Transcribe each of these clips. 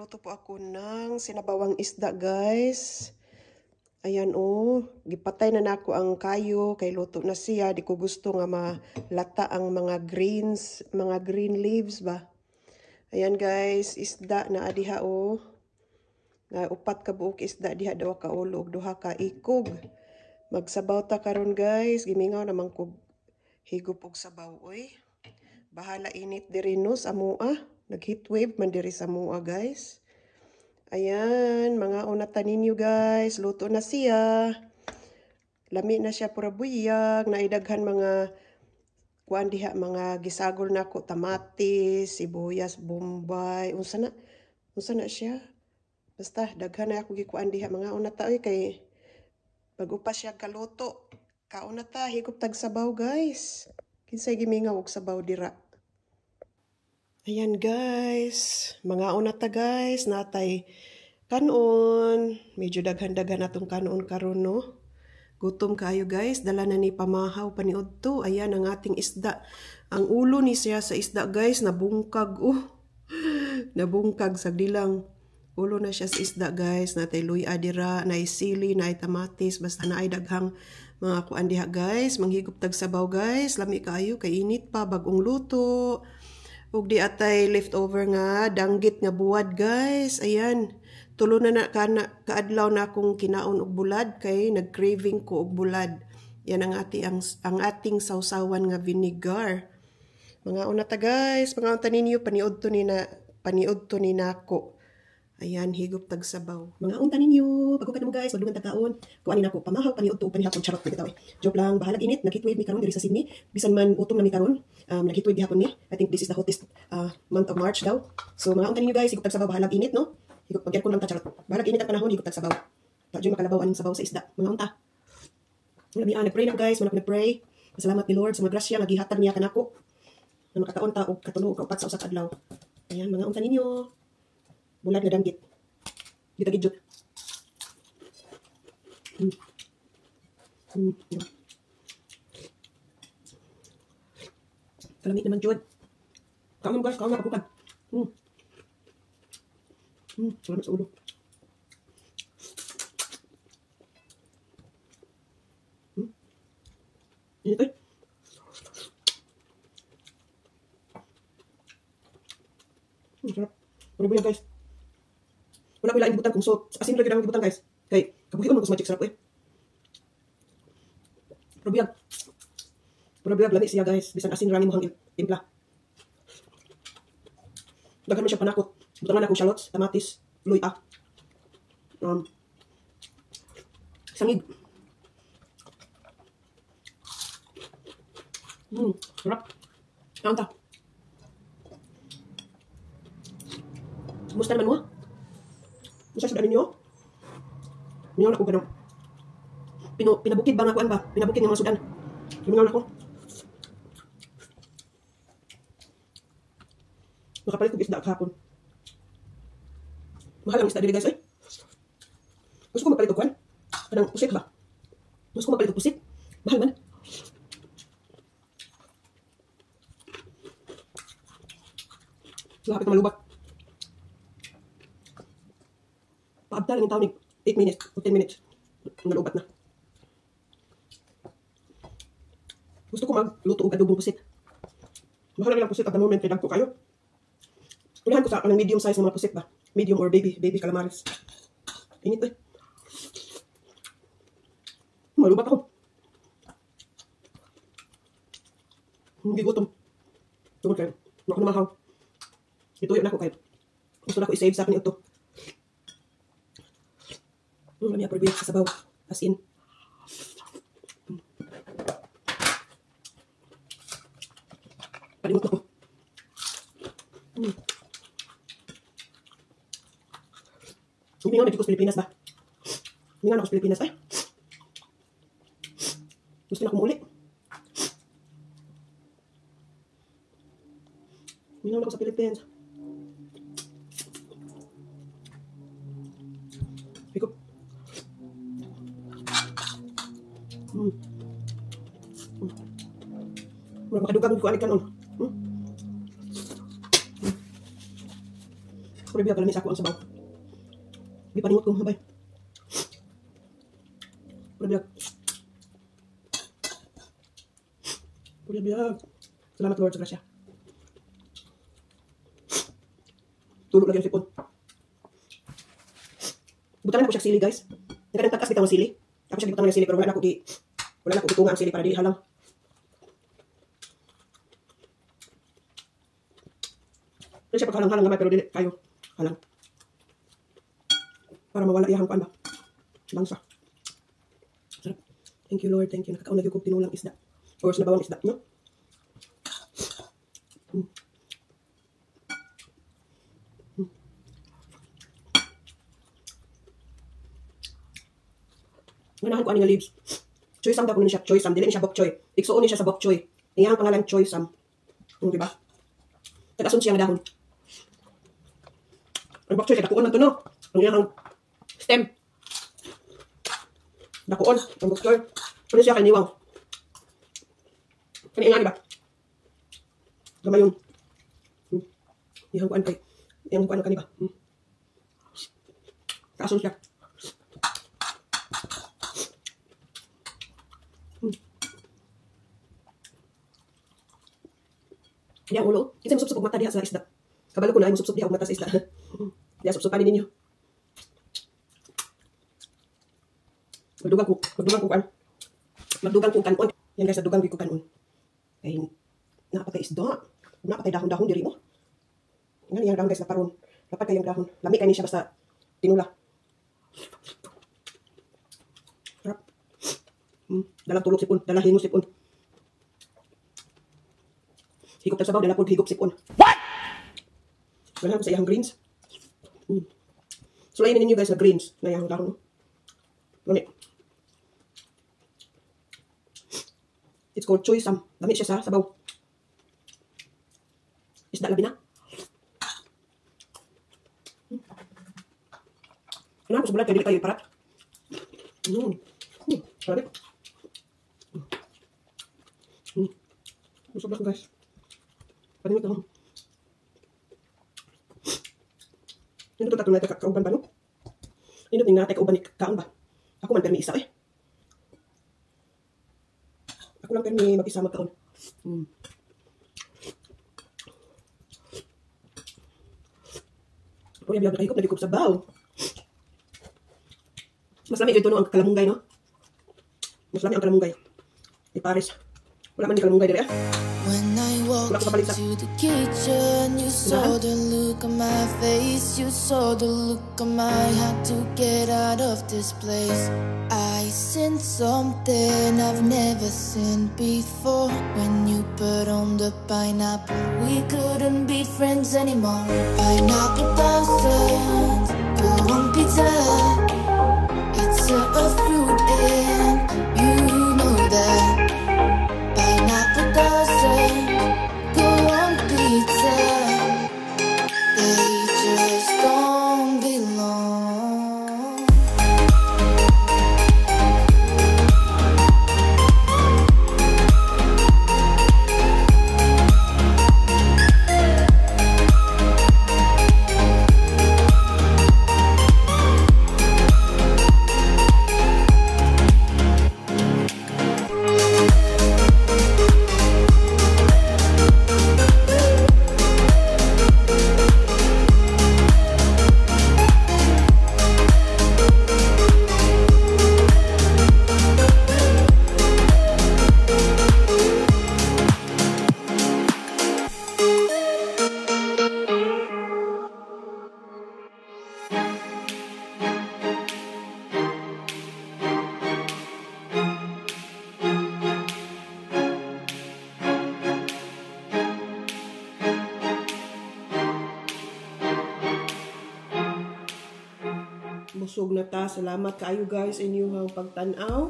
Magluluto po ako ng sinabawang isda, guys. Ayan oh, gipatay na nako ang kayo kay luto na siya. Di ko gusto nga malata ang mga greens, mga green leaves ba. Ayan guys, isda na adiha oh. Na upat ka buok isda diha, duha ka ulo ug duha ka ikog. Magsabaw ta karon, guys, gimingaw naman kog higop og sabaw oy. Bahala init diri no sa amoa. Nag heat wave man diri sa amoa, guys. Ayan, mga una ta ninyo, guys, luto na siya. Lami na siya pura buyag, naidaghan mga kuan diha, mga gisagol nako, kamatis, sibuyas, bombay, unsa na? Unsa na siya? Basta daghan na ako gikuan diha, mga una ta oy kay bago pa siya kaluto. Kaon na ta, higop tag sabaw, guys. Kinsay gimingaw og sabaw dira? Ayan guys, mga una ta guys, natay kanon. Medyo daghan-daghan atong kanon karon no. Gutom kayo guys, dala na ni pamahaw paniudto. Ayan ang ating isda. Ang ulo ni siya sa isda guys, nabungkag oh. Nabungkag sagdilang. Ulo na siya sa isda guys, natay luya dira, nay sili, nay kamatis, basta naay daghang mga kuan diha guys. Manghigop tag sabaw guys, lami kaayo kay init pa, bagong luto. Ug di atay leftover nga danggit nga buwad guys. Ayan. Tulo na na kana kaadlaw na akong kinaon og bulad kay nag-craving ko og bulad. Yan ang ating sausawan nga vinegar. Mga una ta guys, mga unta ninyo paniudto ni nako. Ayan, higop tag sabaw. Mga unta ninyo, pagkukat mo guys, magdugang tagkaon. Kuan ni nako pamahaw paniudto panihapon, charot bitaw eh. Joke lang, bahalag init, nag heatwave mi karon diri sa Sydney. Bisan man utom na mi karon, nag heatwave gihapon ni. I think this is the hottest month of March daw. So mga unta ninyo guys, higop tag sabaw, bahalag init no. Higop mag-aircon lang ta, charot. Bahalag init ang panahon, higop tag sabaw. Ta jud makalabaw aning sabaw sa isda. Mga unta. Wala mi nagpray na ko guys, wala ko nagpray. Salamat ni Lord sa mga grasya nga gihatag niya kanako. Na makakaon ta og katulo o kaupat sa usa ka adlaw. Ayan, mga unta ninyo. Bulad nga danggit. Dito gidjot. Kalamit naman jud. Kaon mo guys, kaon na kapukad. Salamat sa ulo. Init eh. Sarap. Ano ba yan guys? Wala ko ilaing gibutan kung salt. Asin ra gyud ang gibutan guys. Kay kabuhi man ko sa magic sarap eh. Pero buyag. Pero buyag lami siya guys. Bisan asin ra ni mo timpla. Daghan man siya panakot. Butangan ako shallots, kamatis, luya. Sangig. Sarap. Kaon ta. Kumusta naman mo? Kumusta sa ninyo? Mingaw na ko ganun. Pinabukid ba nga kuan ba? Pinabukid nga mga sudan. Mingaw na ko. Nakapalit kog isda kahapon. Mahal ang isda diri guys ay. Gusto ko magpalit og kuan. Kanang pusit ba? Gusto ko magpalit og pusit. Mahal man. Lapit na malubat. Paabta lang yung taon 8 minutes o 10 minutes. Nalubat na. Gusto ko magluto og adobong pusit. Mahal lang ang pusit at the moment kay dagko kayo. Unahan ko sa kanang medium size ng mga pusit ba? Medium or baby calamares. Init eh. Malubat ako. Hindi gutom. Tungod kayo. Ako namahaw. Ituyo na ako kayo. Gusto na ako i-save sa akin ito. Lami approve sa sabaw. As in. Palimot ako. Humingaw na dito sa Pilipinas ba? Humingaw na ako sa Pilipinas ay. Gusto na akong muli. Humingaw na ako sa Pilipinas. Higop. Murag makadugang ko anig kanon. Pero biya kalami sa ako ang sabaw. Di paningot ko habay. Pero biya. Pero biya. Salamat Lord sa grasya. Tulog lagi ang sipon. Butangan ako siya sili, guys. Nagkanang tag-as bitaw ang sili. Ako siya gibutangan ng sili pero wala na ako gitunga ang sili para dili halang. Pero siya paghalang-halang gamay pero dili kayo halang. Para mawala iyang kuan ba. Langsa. Sarap. Thank you Lord, thank you. Nakakaon na gyud kog tinulang isda or sinabawang isda, no? Ganahan ko ani nga leaves. Choy sam daw kuno siya, choy sam, dili ni siya bok choy. Igsuon ni siya sa bok choy. Iyang pangalan choy sam. Di ba? Tagason siya nga dahon. Ang bok choy kay dakuon man to, no? Ang iyang stem. Dakuon ang bok choy. Pero siya kay niwang. Kani nga ni ba? Gamayon. Iyang kuan kay. Iyang kuan kani ba? Tagason siya. Diya ang ulo. Kasi musupsup og mata diha sa isda. Kabalo ko na ay musupsup diha og mata sa isda. Diha supsupan ninyo. Magdugang ko kan. Magdugang ko kanon. Yan guys, nagdugang ko kanon. Kay napatay isda. Napatay dahon-dahon diri mo. Ngani yang dahon guys laparon. Lapad kayong dahon. Lami kay ni siya basta tinula. Sarap. Dalang tulog sipon, dalang hingos sipon. Higop ta sabaw, dala po higop sipon. What? Wala ko sa iyang greens. Sulayin ninyo guys na greens na iyang dahon. Lami. It's called choy sam. Lami siya sa sabaw. Isda labi na. Ano ko sa bulat kay dili kayo parat. Grabe. Busog ako guys. Paningot ako. Nindot ato natay kauban ba, no? Nindot ning natay kauban ni kaon ba? Ako man permi isa eh. Ako lang permi mag-isa magkaon. Pero yung nakahigop, nagigop sa baw. Mas lami dito no ang kalamunggay, no? Mas lami ang kalamunggay. Di Paris. Wala man di kalamunggay diri ah. When I walked into the kitchen, you saw the look on my face. You saw the look on my heart to get out of this place. I seen something I've never seen before. When you put on the pineapple, we couldn't be friends anymore. Pineapple downstairs, go on pizza. It's a fruit and you know that. Pineapple doesn't go on pizza. They just don't belong. Busog na ta. Salamat kaayo guys inyong pagtan-aw.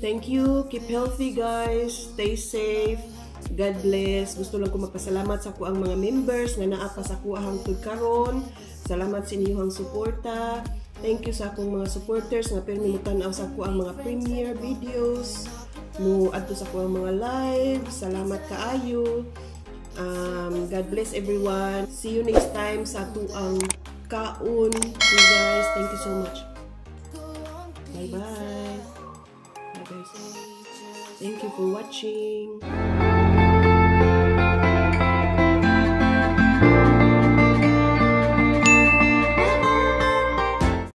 Thank you. Keep healthy guys. Stay safe. God bless. Gusto lang ko magpasalamat sa ako ang mga members nga naa pa sa ako hangtod karon. Salamat sa inyong suporta. Thank you sa akong mga supporters nga pirmi mo tan-aw sa ako ang mga premiere videos, mo adto sa ako ang mga live. Salamat kaayo. God bless everyone. See you next time sa atoang kaon. You guys, thank you so much. Bye-bye. Bye, guys. Thank you for watching.